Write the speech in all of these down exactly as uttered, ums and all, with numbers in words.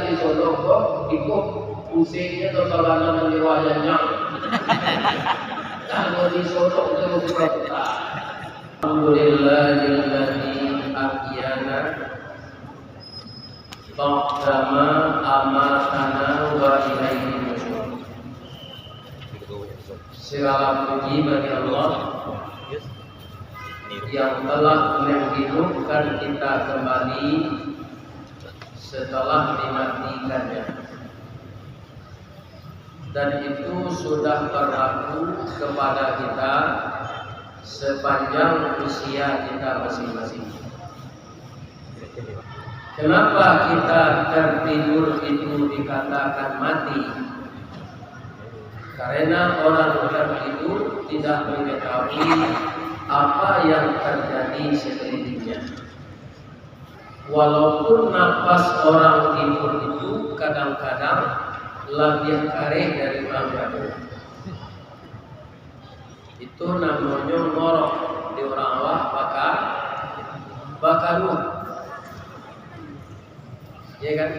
Di Solok ko, iko pusingnyo tu babana manyewa janjang. Kalau di Solok tu bukan. Alhamdulillahilladzi ahyana ba'dama amatana wa ilaihi nusyur. Segala puji bagi Allah yang telah menghidupkan kita kembali setelah dimatikannya. Dan itu sudah berlaku kepada kita sepanjang usia kita masing-masing. Kenapa kita tertidur itu dikatakan mati? Karena orang tertidur tidak mengetahui apa yang terjadi sekelilingnya. Walaupun napas orang tidur itu kadang-kadang labiah kareh dari urang gaduah. Itu namonyo ngorok di urang awak baka, bakaruah. Ya kan?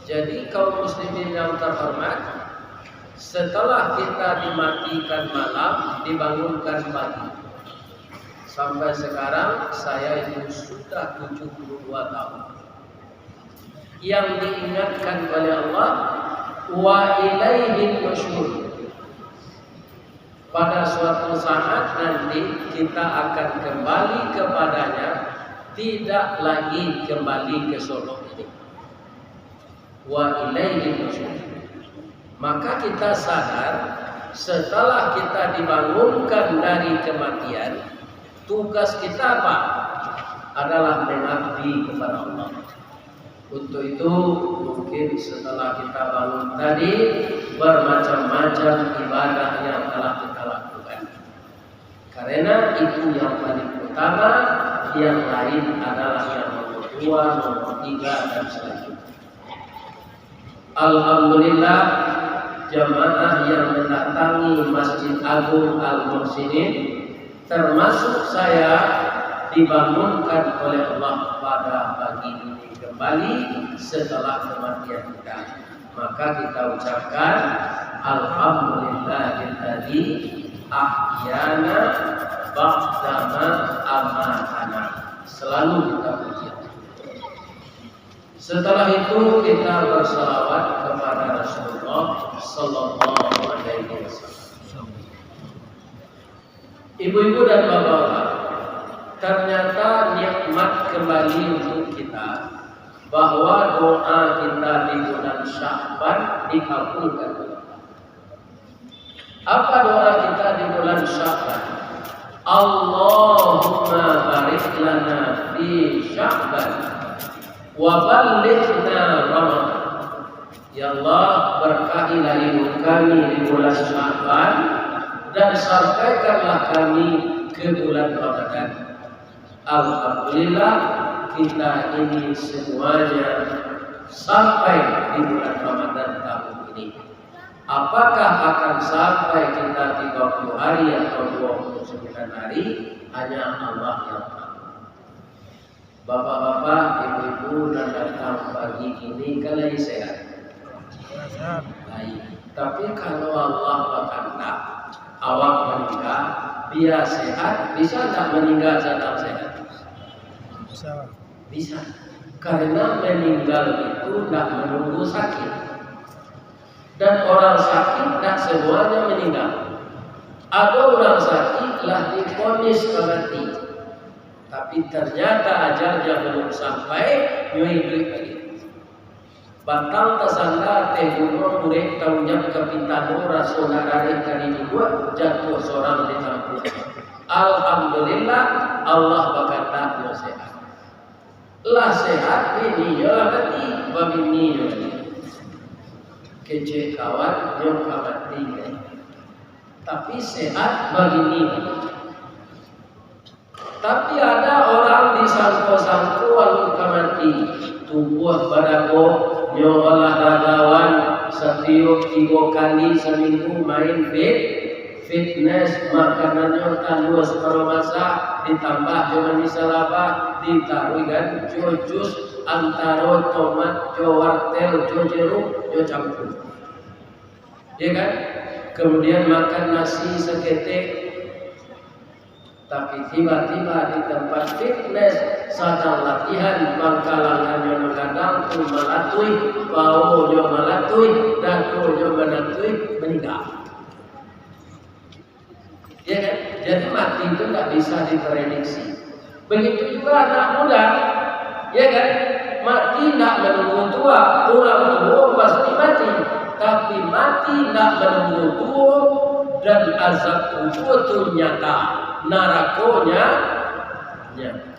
Jadi, kaum muslimin yang terhormat, setelah kita dimatikan malam, dibangunkan pagi. Sampai sekarang, saya itu sudah tujuh puluh dua tahun. Yang diingatkan oleh Allah, "Wa ilaihin nusyur." Pada suatu saat nanti kita akan kembali kepada-Nya, tidak lagi kembali ke Solok ini. Wa ilaihi nusyur. Maka kita sadar, setelah kita dibangunkan dari kematian, tugas kita apa? Adalah mengabdi kepada Allah. Untuk itu, mungkin setelah kita bangun tadi, bermacam-macam ibadah yang telah kita lakukan. Karena itu yang paling utama, yang lain adalah yang nomor dua, nomor tiga, dan selanjutnya. Alhamdulillah, jamaah yang mendatangi Masjid Agung Al-Muhsinin, termasuk saya, dibangunkan oleh Allah pada pagi ini kembali setelah kematian kita. Maka kita ucapkan, "Alhamdulillahilladzi ahyana ba'dama amatana." Selalu kita puji. Setelah itu, kita bersalawat kepada Rasulullah sallallahu alaihi wasallam. Ibu-ibu dan bapak-bapak, ternyata nikmat kembali untuk kita bahwa doa kita di bulan Sya'ban dikabulkan. Apa doa kita di bulan Sya'ban? "Allahumma barik lana fi Sya'ban wa ballighna Ramadan." Ya Allah, berkahilah hidup kami di bulan Sya'ban, dan sampaikanlah kami ke bulan Ramadan. Alhamdulillah, kita ini semuanya sampai di bulan Ramadan tahun ini. Apakah akan sampai kita tiga puluh hari atau dua puluh sembilan hari, hanya Allah yang tahu. Bapak-bapak, ibu-ibu nan datang pagi ini kan lai sehat? Baik. Tapi kalau Allah bakandak, awak maningga, bia sehat, bisa ndak maningga sadang sehat? Bisa. Bisa. Karena meninggal itu ndak menunggu sakit. Dan orang sakit ndak semuanya meninggal. Ado urang sakik lah diponis ka mati. Tapi ternyata ajalnya belum sampai, nyo iduik lagi. Batang tasanda ateh gunuang, urek taunyap ka pitano, raso nak rareh ka diduduak, jatuah sorang di tampuak. Alhamdulillah, Allah bakandak nyo sehat. Lah sehat, bininyo lah mati, babini nyo lagi. Kecek kawan, nyo ka mati. Tapi sehat, babini lagi. Tapi ada orang disangko-sangko alun ka mati, tubuah badago, nyo olahragawan, satiok tigo kali saminggu main fit, fitness, makanannyo talua saparo masak, ditambah jo manis salabah, ditaruihkan jo jus, Antaro tomat jo wartel jo jeruk jo campur. Ya kan? Kemudian makan nasi saketek, tapi tiba-tiba di tempat fitness sadang latihan, pangkalangannyo nan gadang tu malatuih, paonyo malatuih, dadonyo malatuih, maningga. Ya kan? Jadi mati itu nggak bisa diprediksi. Begitu juga anak muda, ya kan? Mati nggak menunggu tua, orang tua pasti mati. Tapi mati nggak menunggu tua, dan azab kubur itu nyata, narakonya nyata.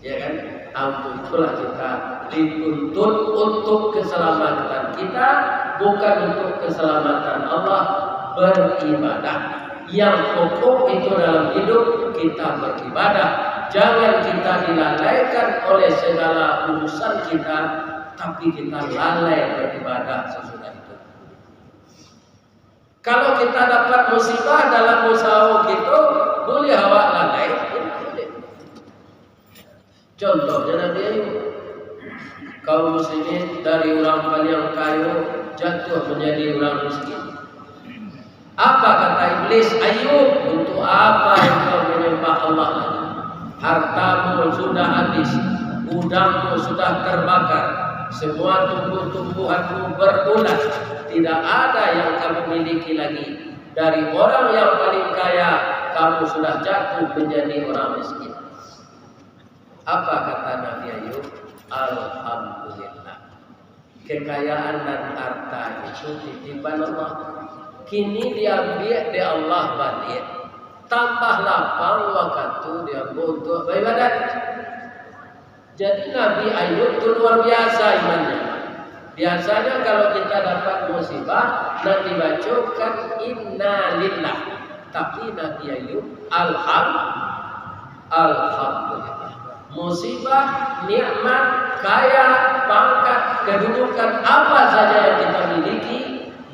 Ya kan? Ah, untuk itulah kita dituntut untuk keselamatan kita, bukan untuk keselamatan Allah, beribadah. Yang pokok itu dalam hidup kita beribadah. Jangan kita dilalaikan oleh segala urusan kita, tapi kita lalai beribadah sesudah itu. Kalau kita dapat musibah dalam usaha kita, boleh awak lalai? Contohnya Nabi Ayub. Kaum muslimin, dari orang paling kayo jatuh menjadi orang miskin. Apa kata iblis, "Ayub, untuk apa engkau menyembah Allah lagi? Hartamu sudah habis, gudangmu sudah terbakar, semua tumbuh-tumbuhanmu berulat, tidak ada yang kamu miliki lagi. Dari orang yang paling kaya, kamu sudah jatuh menjadi orang miskin." Apa kata Nabi Ayub? "Alhamdulillah. Kekayaan dan harta itu titipan Allah. Kini diambiak dek Allah baliak. Tambah lapang wakatu di ambo untuak baibadat." Jadi Nabi Ayub tu luar biasa imannya. Biasanya kalau kita dapat musibah, nan dibacokan innalillah. Tapi Nabi Ayub, alham-, alhamdulillah. Musibah, nikmat, kaya, pangkat, kedudukan, apa saja yang kita miliki,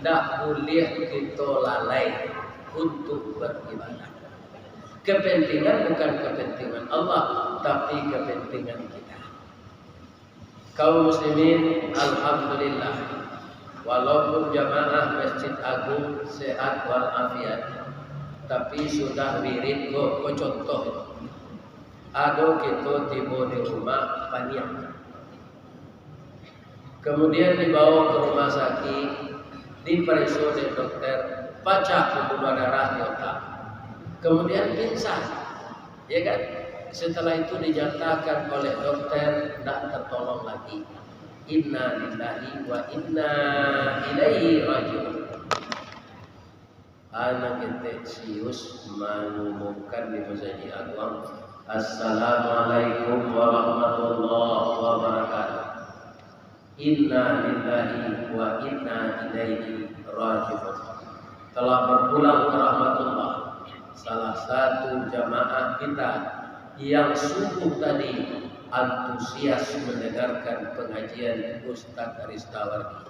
ndak boleh kita lalai untuk beribadah. Kepentingan bukan kepentingan Allah, tapi kepentingan kita. Kaum muslimin, alhamdulillah, walaupun jamaah Masjid Agung sehat walafiat, tapi sudah wirid ko, ko contoh. Ado kito tibo di rumah paniang. Kemudian dibawa ke rumah sakit, diperiksa oleh dokter, pacah pembuluh darah di otak. Kemudian pingsan, ya kan? Setelah itu dinyatakan oleh dokter, tidak tertolong lagi. Inna lillahi wa inna ilaihi rajiun. Anak ketek sius mangumumkan di Masjid Agung, "Assalamualaikum warahmatullahi wabarakatuh. Inna lillahi wa inna ilaihi rajiun." Telah berpulang ke rahmatullah, salah satu jamaah kita yang subuh tadi antusias mendengarkan pengajian Ustaz Ristawardi.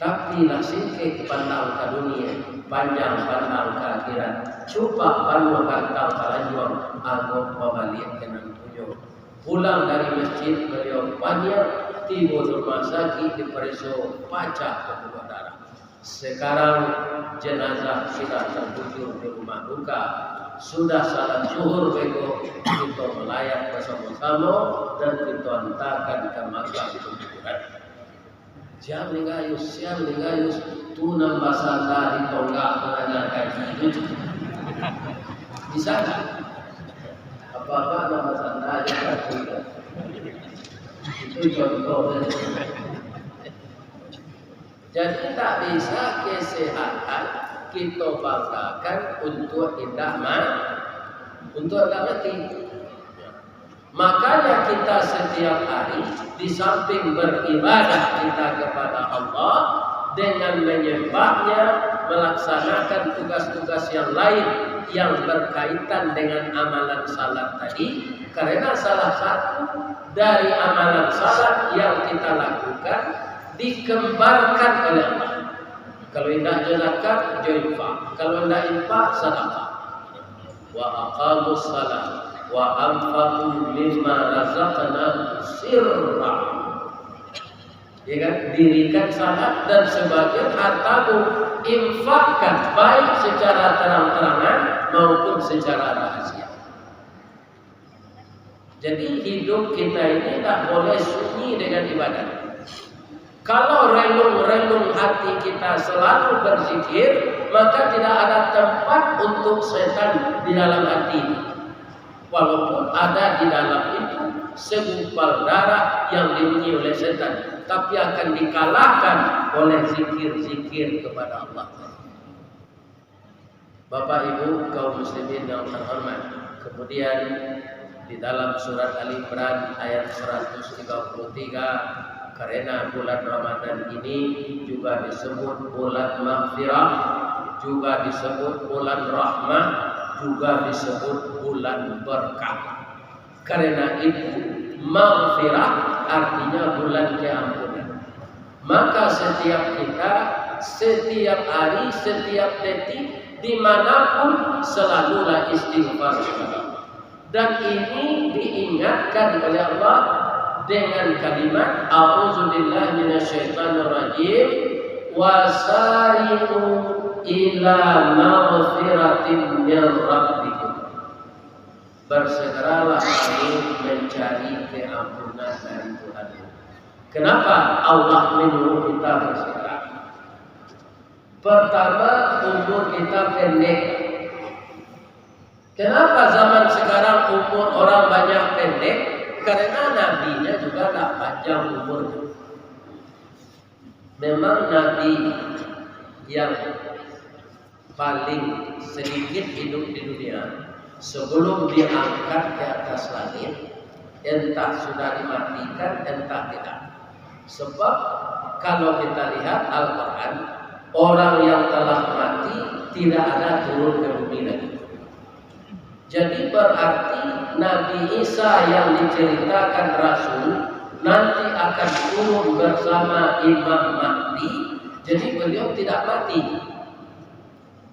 Tapi lah singkek pandang ka dunia, panjang pandang ka akhirat. Cupak panuah kantang palanjuang, angok babaliak ka nan punyo. Pulang dari masjid, baliau paniang, tibo di rumah sakik, dipareso, pacah pambuluah darah. Sekarang jenazah sudah terbujur di rumah duka. Sudah salat zuhur beko, kito malayat basamo-samo dan kito antakan ka makam kuburan. Siang ni gayus, siang ni gayus, tu nan basanda di tonggak tu nan kaji tu. Bisa tak? Apa-apa nan basanda di kaji tu. Itu contoh saja. Jadi, tak bisa kesehatan kito banggakan untuk indak ma-, untuk indak mati. Makanya kita setiap hari, di samping beribadah kita kepada Allah, dengan menyembahnya, melaksanakan tugas-tugas yang lain yang berkaitan dengan amalan salat tadi, karena salah satu dari amalan salat yang kita lakukan dikembarkan oleh Allah. Kalau indak jo zakat, jo infak. Kalau indak infak, sadakah. Wa aqamus salat. "Wa anfaqu mimma razaqnahum sirran." Ya kan? Dirikan salat dan sebagian hartamu infakkan, baik secara terang-terangan maupun secara rahasia. Jadi, hidup kita ini tak boleh sunyi dengan ibadah. Kalau relung-relung hati kita selalu berzikir, maka tidak ada tempat untuk setan di dalam hati. Walaupun ada di dalam itu segumpal darah yang diunyi oleh setan, tapi akan dikalahkan oleh zikir-zikir kepada Allah. Bapak Ibu kaum muslimin yang terhormat, kemudian di dalam surat Ali Imran ayat seratus tiga puluh tiga, karena bulan Ramadan ini juga disebut bulan maghfirah, juga disebut bulan rahmah, juga disebut bulan berkah. Karena itu, maghfirah artinya bulan keampunan. Maka setiap kita, setiap hari, setiap detik, dimanapun, selalulah istighfar kepada Allah. Dan ini diingatkan oleh Allah dengan kalimat, "A'udzubillahi minasyaitonirrajim. Wasari'u ila maghfiratin min rabbikum." Bersegeralah kamu mencari keampunan dari Tuhan. Kenapa Allah menyuruh kita bersegera? Pertama, umur kita pendek. Kenapa zaman sekarang umur orang banyak pendek? Karena nabinya juga tak panjang umurnya. Memang nabi yang paling sedikit hidup di dunia, sebelum diangkat ke atas langit, entah sudah dimatikan, entah tidak. Sebab, kalau kita lihat Al-Quran, orang yang telah mati tidak ada turun ke bumi lagi. Jadi, berarti Nabi Isa yang diceritakan Rasul nanti akan turun bersama Imam Mahdi. Jadi, beliau tidak mati.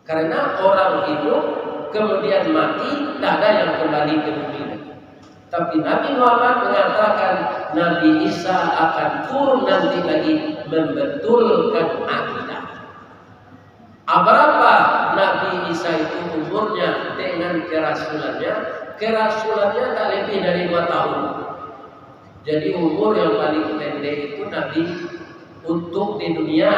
Karena orang hidup, kemudian mati, tak ada yang kembali ke bumi lagi. Tapi Nabi Muhammad mengatakan, Nabi Isa akan turun nanti lagi membetulkan akidah. Ah, berapa Nabi Isa itu umurnya dengan kerasulannya? Kerasulannya tak lebih dari dua tahun. Jadi, umur yang paling pendek itu Nabi untuk di dunia.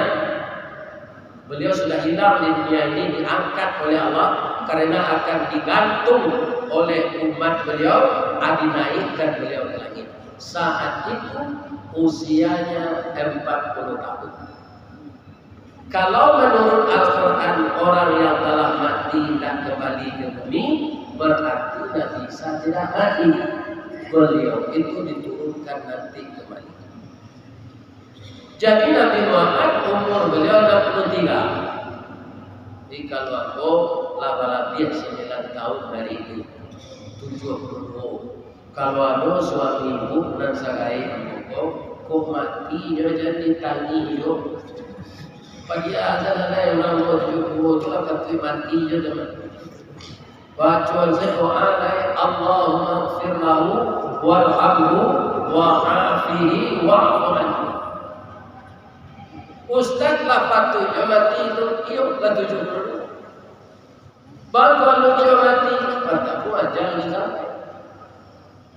Beliau sudah hilang di dunia ini, diangkat oleh Allah karena akan digantung oleh umat beliau, ah, dinaikkan beliau ke langit. Saat itu usianya empat puluh tahun. Kalau menurut Al-Quran, orang yang telah mati tidak kembali ke bumi, berarti Nabi Isa tidak mati. Beliau itu diturunkan nanti kembali. Jadi, Nabi Muhammad umur beliau enam puluh tiga. Jadi, kalau ambo lah balabiah sembilan tahun dari itu, tujuah puluah duo. Kalau ado suami ibu nan sagaek ambo ko, kok mati nyo jan ditangih jo. Pagi aja lah, lai urang ko tujuah puluah duo tu lah patuik mati jo jan. Bacoan sajo doa lai, "Allahumma ighfir lahu warhamhu wa'afihi wa'fu anhu." Ustaz lah patuiknyo mati tu, iyo lah tujuah puluah. Bang, kalau dio mati, matamu aja bisa.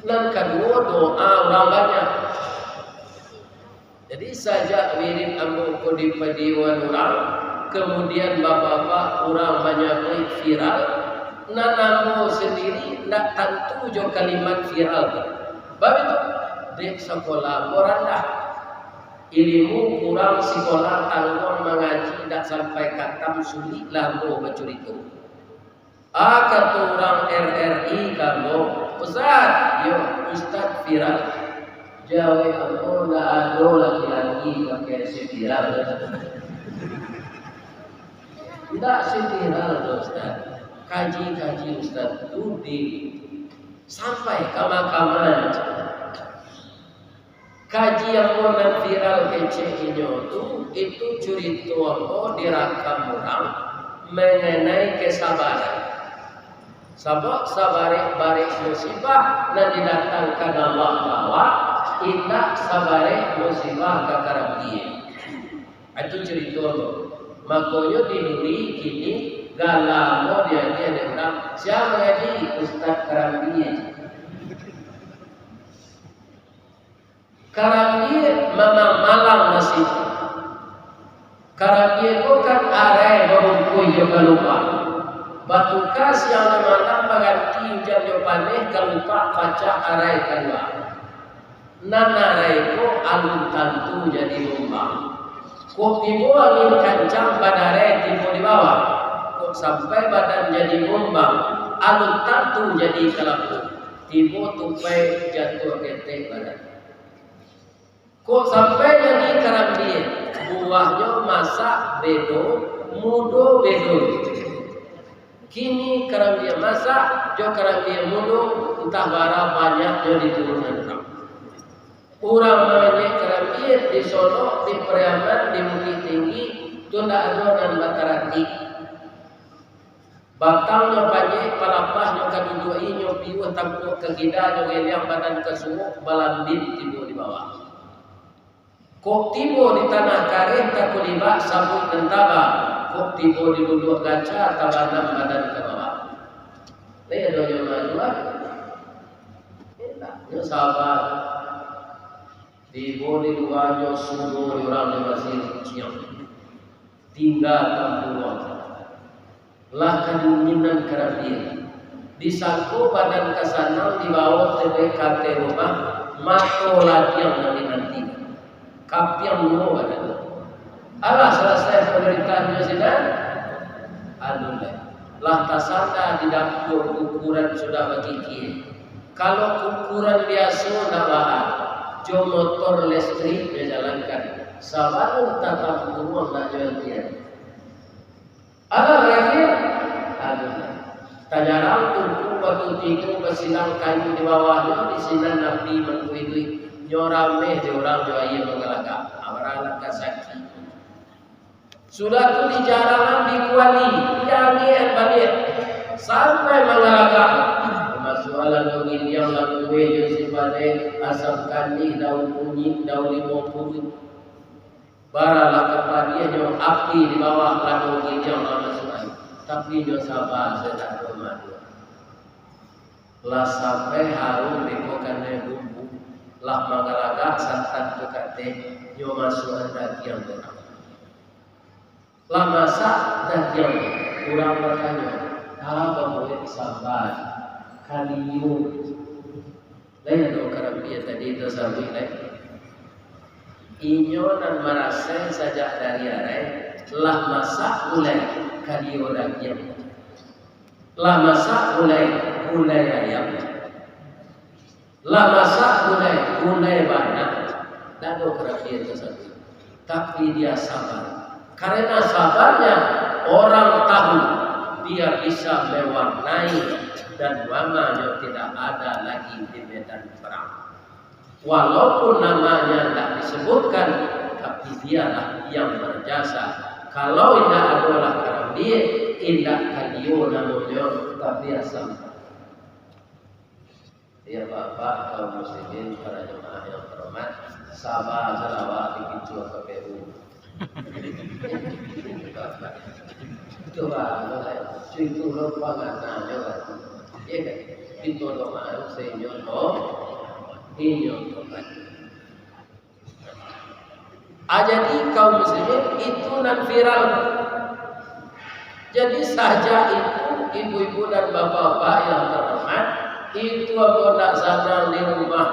Nan kaduo, doa urang banyak. Jadi, sajak wirid ambo ko dipadiyoan urang, kemudian bapak-bapak urang manyabuik viral, nan ambo sandiri ndak tantu jo kalimat viral tu. Bab itu, dek sakolah ambo randah. Ilimu kurang, sikolah tangguang, mangaji indak sampai katam, sulik lah ambo bacurito. Ah, kato urang R R I ka ambo, "Ustaz." "Iyo, Ustaz viral." Jawek ambo, "Ndak ado laki-laki pakai spiral." Ndak spiral doh, Ustaz. Kaji-kaji Ustaz tu di, sampai ka mahkamah. Kaji ambo nan viral kecek inyo tu, itu curito ambo dirakam urang manganai kesabaran. Sabab sabarek-barek musibah nan didatangkan Allah ka awak, indak sabarek musibah ka karambia. Itu carito tu. Makonyo di duri kini galamo diagiah dek urang. Sia mangaji? Ustaz Karambia. Karambia mamang malang nasib. Karambia ko kan arai babungkuih jo kalupak. Batuka siang jo malam baganti ujan jo paneh, kalupak pacah arai kalua. Nan arai ko alun tantu jadi mumbang. Kok tibo angin kancang, badarai tibo di bawah. Kok sampai badan jadi mumbang, alun tantu jadi kalapu. Tibo tupai jatuah ketek badan. Kok sampai jadi karambia, buahnyo masak bedo, mudo bedo. Kini karambia masak jo karambia mudo, antah bara banyaknyo di turunan urang. Urang mangecek karambia di Solok, di Pariaman, di Bukittinggi, tu ndak ado nan bataratik. Batangnyo panjek, palapahnyo ka duduak inyo, piuah tampuak ka kida, nyo geliang badan ka suok, balambin tibo di bawah. Kok tibo di tanah kareh, takulibak sabuik nan taba. Kok tibo di luluak gaca, tabanam badan ka bawah. Lai ado nyo malu, ah? Indak, nyo saba. Tibo di lua nyo sudo di urang nyo masih ciang. Tingga tampuruang. Lah kadinginan karambia. Disangko badan ka sanang, dibawo tebe ka ateh rumah, mato ladiang nan dinanti. Kapiang duo badan. Alah, salasai pandaritaannyo sinan. Aduh, lah tasanda di dapua, kukuran sudah bakikia. Kalau kukuran biaso ndak baa, jo motor listrik dijalankan. Sabalun tatampuruang ndak jo antian. Alah barakhir, aduh, tajarang tungku batu tigo, basilang kayu di bawahnyo, di sinan api mangkuih-kuih, nyo rameh di urang jo aia manggalagak, alah ka sakik. Sudah tu dijarangan di kuali, diangek baliak, sampai manggalagak. Masuak lado giliang, lado kueh jo sipade, asam kanih, daun kunyik, daun limo puruik. Baralah kapadiahnyo api di bawah lado giliang mamasuak ai, tapi nyo saba sajo, ndak ado malu. Lah sampai harum beko kanai bumbu, lah manggalagak santan tu ka ateh, nyo masuakan dagiang tu. Lah masak dagiang tu, urang batanyo, "Apo buek samba, kalio?" Lai ado karambia tadi tasabuik lai. Inyo nan marasai sajak dari arai, lah masak gulai kalio dagiang. Lah masak gulai, gulai ayam. Lah masak gulai, gulai bana. Ndak ado karambia tasabuik. Tapi dia sabar. Karena sabarnya, orang tahu dia bisa mewarnai dan namanya tidak ada lagi di medan perang. Walaupun namanya tidak disebutkan, tapi dialah yang berjasa. Kalau indak adolah karambia, indak kalio namonyo, tapi asam. Ya, Bapak, kaum muslimin, para jemaah yang terhormat, saba sajo lah awak dikicuah K P U. Coba, cuy, itu lo pangananyo lah. Iya kan? Itu doa sehingga lo, inyo tobat. Ah, jadi kaum muslimin, itu nan viral. Jadi sajak itu, ibu-ibu dan bapak-bapak yang terhormat, itu ambo ndak sanang di rumah.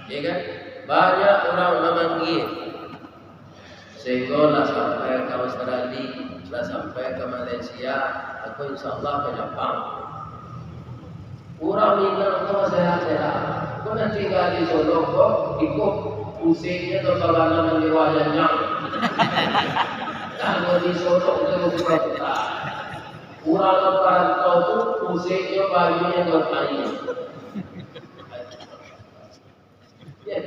Ya kan? Banyak urang mamanggia. Sehingga lah sampai ka Australia, lah sampai ka Malaysia, atau insya Allah ka Japang. Urang Minang ko sehat-sehat. Ko nan tingga di Solok ko, iko pusingnyo tu ka bana manyewa janjang. Kalau di Solok tu bukan kita. Urang parantau tu pusingnyo banyunyo tu aia. Ya.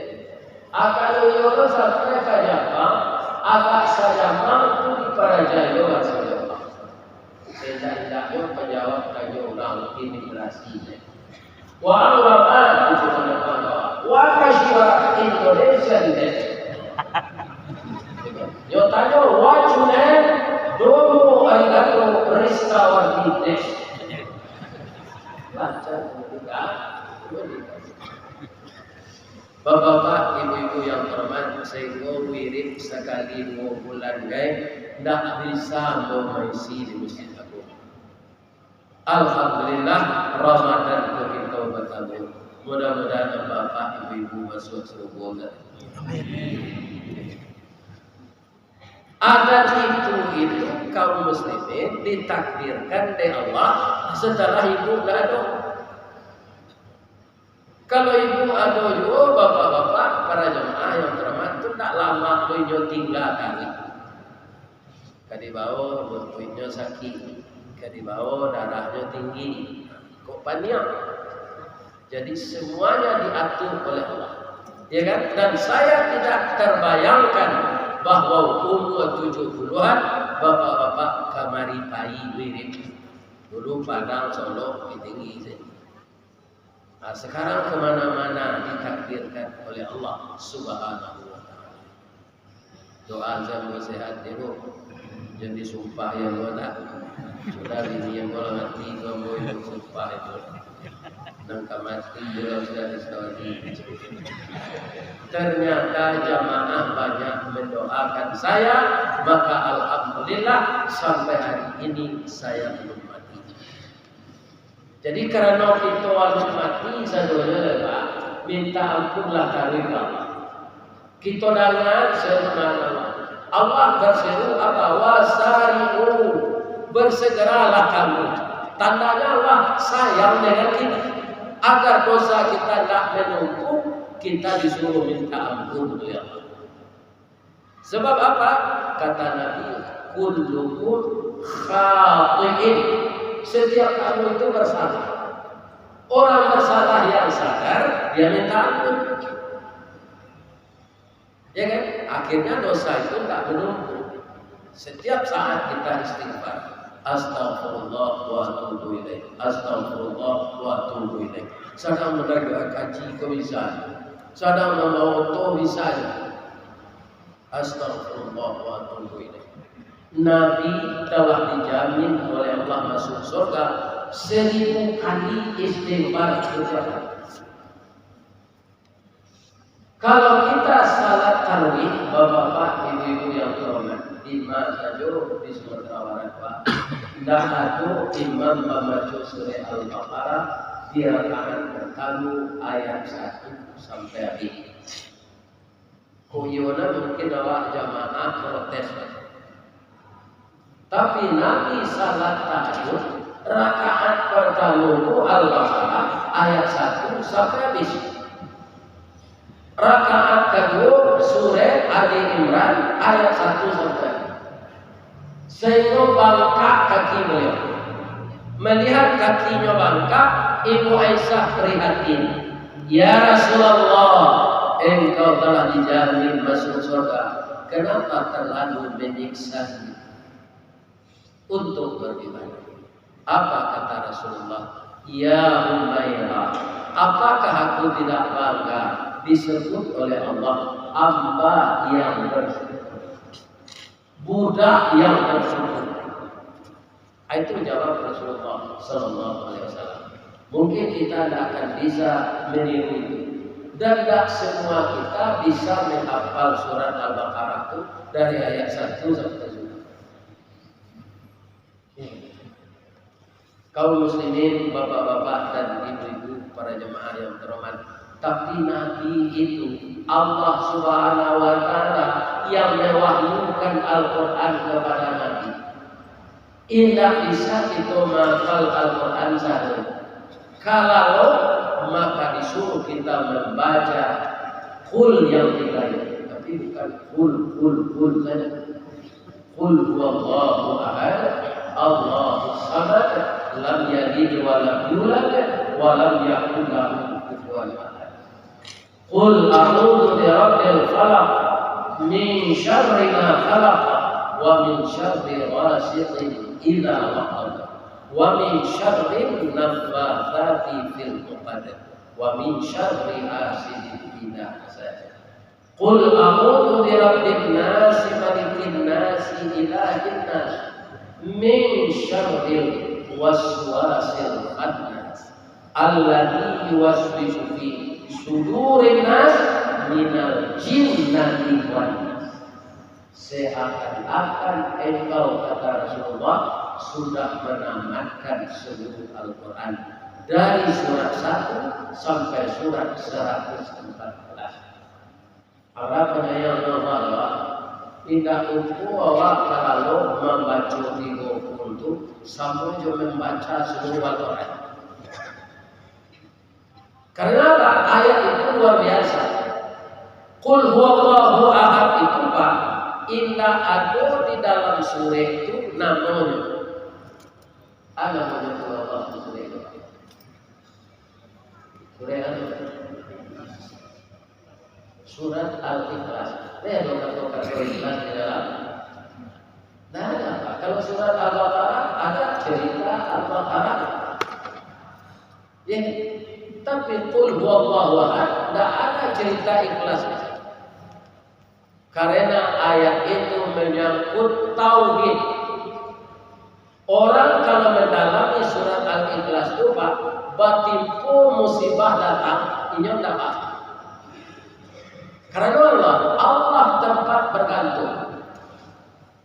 Akan uyono sampai ka Japang, agak sajamang tu diparajayo bahaso Japang. Seindak-indaknyo pajawab ka Wa Anwar, ah, itu mana-mana. Wa Kashiwa, Indonesian deh. Yo tanyo, "What your name?" "Domo arigato, Ristawardi deh." Baca juga. Bapak-bapak, ibu-ibu yang terhormat, sehingga wirid sakali dua bulan, guys, ndak bisa mau maisi di Masjid Agung. Alhamdulillah, Ramadan ko kito batamu. Mudah-mudahan bapak ibu-ibu masuk surga. Amin. Adat itu, itu kaum muslimin ditakdirkan dek Allah setelah ibu ndak ado. Kalau ibu ado juo, bapak-bapak, para jamaah yang terhormat, tu ndak lamo doh inyo tingga kari. Ka dibao, lututnyo sakik, ka dibao, darahnyo tinggi, kok paniang. Jadi, semuanya diatur oleh Allah. Ya kan? Dan saya tidak terbayangkan bahwa umur tujuh puluhan, bapak-bapak kamari pai wirid. Dulu Padang, Solok, Bukittinggi sajo. Nah, sekarang kemana-mana ditakdirkan oleh Allah Subhanahu wa Ta'ala. Doa sajo sehat, ibu. Jan disumpah yo, ambo nak. Sudah bini ambo lah mati, ambo ibu sumpah itu. Nan ka mati juo sudah disawati. Ternyata jamaah banyak mendoakan saya, maka alhamdulillah sampai hari ini saya belum mati. Jadi, karano kito alun mati sadonyo, Pak, minta ampunlah taruih ka Allah. Kito danga seru Allah. Allah berseru apa? "Wasari'u, bersegeralah kamu." Tandanya Allah sayang dengan kita. Agar dosa kita ndak menumpuk, kita disuruh minta ampun oleh Allah. Sebab apa? Kata Nabi, "Kullukum khati'in." Setiap kamu itu bersalah. Orang bersalah yang sadar, dia minta ampun. Ya kan? Akhirnya dosa itu tak menumpuk. Setiap saat kita istighfar, "Astagfirullah wa atubu ilaih. Astagfirullah wa atubu ilaih." Sadang managak kaji ko bisa. Sadang mambawa oto bisa. "Astagfirullah wa atubu ilaih." Nabi telah dijamin oleh Allah masuk surga seribu kali istighfar setiap hari. Kalau kita salat tarawih, bapak-bapak, ibu-ibu yang terhormat, di ma sajo di Sumatera Barat, Pak, ndak ado imam mambaco surah Al-Baqarah di rakaat pertama ayat satu sampai habis. Kok iyo nah, mungkin awak jamaah protes. Tapi Nabi salat tahajud, rakaat pertama tu Al-Baqarah ayat satu sampai habis. Rakaat kedua surah Ali Imran ayat satu sampai habis. Sehingga bangkak kaki beliau. Melihat kakinyo bangkak, Ibu Aisyah prihatin. "Ya Rasulullah, engkau telah dijamin masuk surga. Kenapa terlalu menyiksa diri?" Untuk beribadah. Apa kata Rasulullah? "Ya Humaira, apakah aku tidak bangga disebut oleh Allah hamba yang bersyukur? Budak yang bersyukur." Itu jawab Rasulullah sallallahu alaihi wasallam. Mungkin kita tidak akan bisa meniru itu. Dan tidak semua kita bisa menghafal surat Al-Baqarah itu dari ayat satu sampai tujuh. Kaum muslimin, bapak-bapak dan ibu-ibu, para jemaah yang terhormat, tapi Nabi itu, Allah Subhanahu wa Ta'ala yang mewahyukan Al-Quran kepada Nabi. Indak bisa kito mahafal Al-Quran sajo. Kalau, maka disuruh kita membaca Qul yang tiga itu. Tapi bukan Qul, Qul, Qul saja. Qul huwallahu ahad, Allahus samad, lam yalid wa lam yulad, wa lam yakul lahu kufuwan ahad. Qul a'udzu birabbil falaq, min syarri ma khalaq, wa min syarri ghasiqin idza waqab, Wa min syarrin naffatsati fil 'uqad. Wa min syarri hasidin idza hasad. Qul a'udzu birabbin nas, malikin nas, ilahin nas, min syarril waswasil khannas, alladzi yuwaswisu fi sudurin nas, minal jinnati wan nas. Seakan-akan engkau, kata Rasulullah, sudah menamatkan seluruh Al-Quran, dari surat satu sampai surat seratus empat belas. Para panyayang Allah, indak lupo awak kalau mambaco tigo puluh tu, samo jo mambaco saluruh Al-Quran. Karena apa? Ayat itu luar biasa. Qul huwallahu ahad itu, Pak, indak ado di dalam surek tu namonyo. Apa namonyo Qul huwallahu surek tu? Surek apa? Surat Al-Ikhlas. Ada kato-kato ikhlas di dalam? Nah, apa? Kalau surat Al-Baqarah, ada cerita Al-Baqarah. Ya, tapi Qul huwallahu ahad, ndak ada cerita ikhlas. Karena ayat itu menyangkut tauhid. Orang kalau mendalami surat Al-Ikhlas tu, Pak, batimpo musibah datang, inyo ndak paham. Karena Allah, Allah tempat bergantung.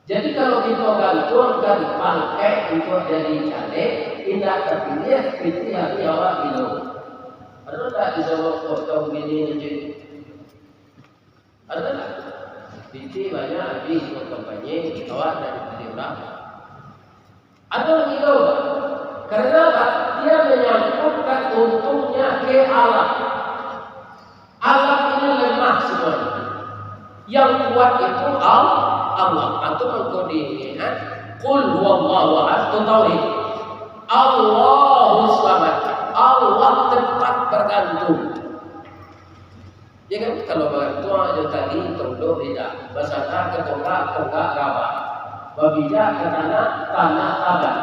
Jadi, kalau kito gantuangkan pangkek untuak jadi caleg, indak tapiliah, itu yang awak gilo. Ado tak di Jawa kota begini aja? Ado tak? Piti banyak habis buat kampanye, awak dari tadi urang. Ado gilo. Karena apa? Dia menyangkutkan untungnya ke Allah. Alam ini lemah semuanya. Yang kuat itu Al-, Allah. Atau mangko di, ha? Qul huwallahu ahad, tu tauhid. Allahu samad. Allah tempat bergantung. Ya kan? Kalau bergantung aja tadi, tondok lidah. Basandar ke tonggak, tonggak rabah. Babijak ke tanah, tanah tabah.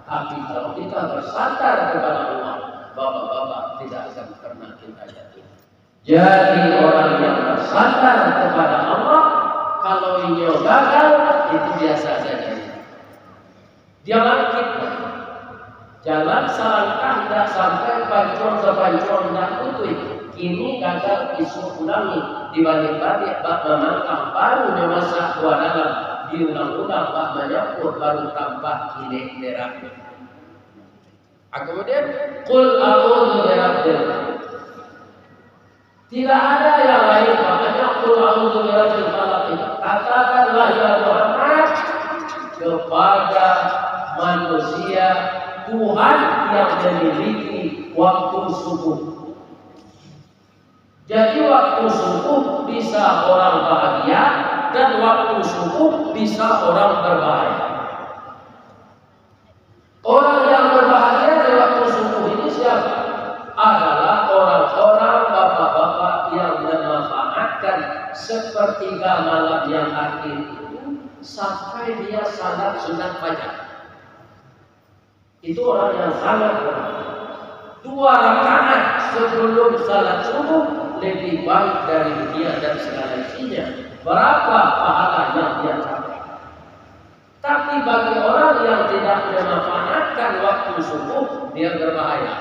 Tapi kalau kita bersandar kepada Allah, bapak-bapak, tidak akan pernah kita jatuh. Jadi, orang yang bersandar kepada Allah, kalau inyo gagal, itu biasa saja. Dia bangkit. Jalan salangkah indak sampai, pancuang sapancuang indak putuih. Kini gagal, isuak ulangi, dibaliak-baliak bak mamangkang, baru nyo masak buah dalam, diulang-ulang bak manyapuah, baru tampak kilek peraknyo. Ah, kemudian, Qul a'udzu birabbil falaq. Tidak ada yang lain, makanya Qul a'udzu birabbil falaq itu. Katakanlah, ya Muhammad, kepada manusia, Tuhan yang memiliki waktu subuh. Jadi, waktu subuh bisa orang bahagia, dan waktu subuh bisa orang berbahaya. Orang yang berbahagia di waktu subuh ini siapa? Adalah orang-orang, bapak-bapak, yang memanfaatkan sepertiga malam yang akhir itu sampai dia salat sunat fajar. Itu orang yang sangat berbahagia. Dua rakaat sebelum salat subuh lebih baik dari dunia dan segala isinya. Berapa pahala yang dia capai? Tapi bagi orang yang tidak memanfaatkan waktu subuh, dia berbahaya.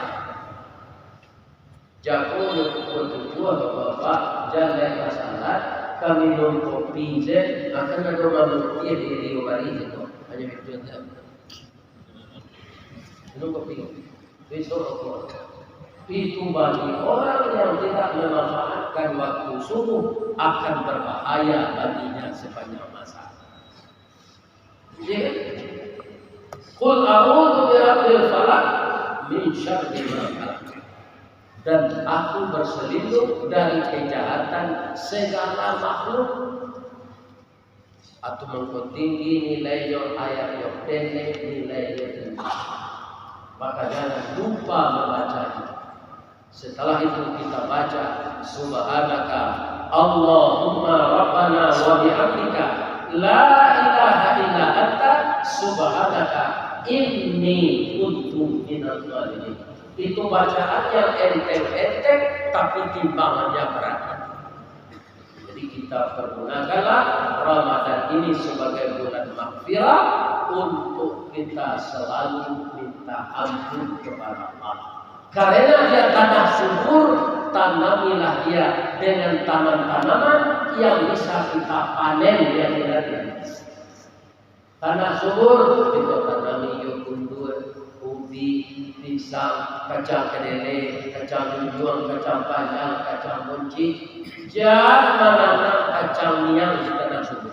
Jago jo pukua tujuah, bapak-bapak, jan lai basalat, ka minum kopi se, akan ado mamutiah di Rio Bari se tu. Hanya itu saja. Minum kopi. Besok rokok. Itu bagi orang yang tidak memanfaatkan waktu subuh, akan berbahaya baginya sepanjang masa. Ya kan? Qul a'udzu birabbil falaq, min syarri ma khalaq. Dan aku berselindung dari kejahatan segala makhluk. Atau mangko tinggi nilainyo, ayatnyo pendek, nilainyo tinggi. Maka jangan lupa membaca itu. Setelah itu kita baca, Subhanaka Allahumma Rabbana wa bihamdika, la ilaha illa anta, subhanaka "Inni kuntu minaz zalimin." Itu bacaan yang enteng-enteng, tapi timbangannya berat. Jadi kita pergunakanlah Ramadan ini sebagai bulan maghfirah untuk kita selalu minta ampun kepada Allah. Karena dia tanah subur, tanamilah dia dengan tanam-tanaman yang bisa kita panen di akhirat nanti. Tanah subur, kita tanami jo kunduak, ubi, pisang, kacang kadele, kacang junjuang, kacang panjang, kacang buncik. Jan mananam kacang miang di tanah subur.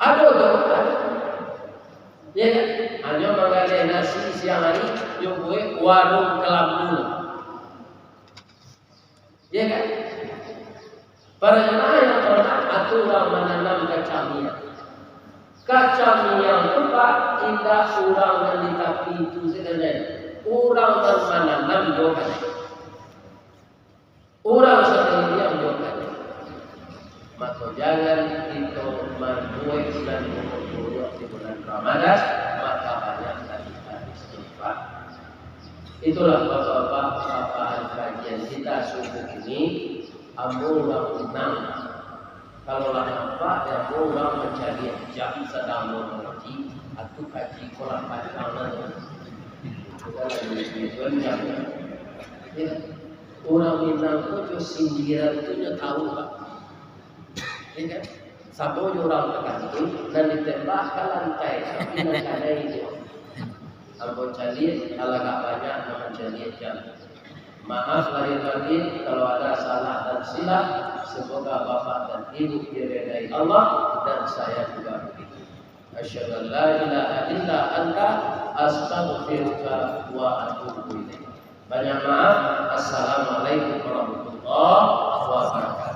Ado tu, ado. Ya kan? Hanyo manggaleh nasi siang hari, nyo buek warung kalambua. Ya kan? Para jamaah yang terhormat, atu urang mananam kacang miang. Kacang miang tu, Pak, indak urang nan di tapi tu sajo. Urang nan mananam jo kacang. Urang sakaliliang jo kacang. Mako, jangan kito mambuek nan buruk-buruk di bulan Ramadan, maka banyaklah kita istighfar. Itulah, Bapak-bapak, bacaan kajian kita subuh ini, ambo urang Minang. Kalau lah nampak, ambo urang mancaliak jam sadang ambo mangaji, atu kaji ko lah panjang lah tu. Bukan lagi tujuan jam. Ya. Urang Minang tu jo sindiran tu nyo tahu, Pak. Ya kan? Samo jo urang takantu, nan ditembak ka lantai, tapi nan kanai inyo. Ambo caliak, alagak banyak nan mancaliak jam. Maaf lahir batin kalau ada salah dan silap. Semoga Bapak dan Ibu diridai Allah dan saya juga begitu. Asyhadu an la ilaha illa anta, astaghfiruka wa atubu ilaik. Banyak maaf. Assalamualaikum warahmatullahi wabarakatuh.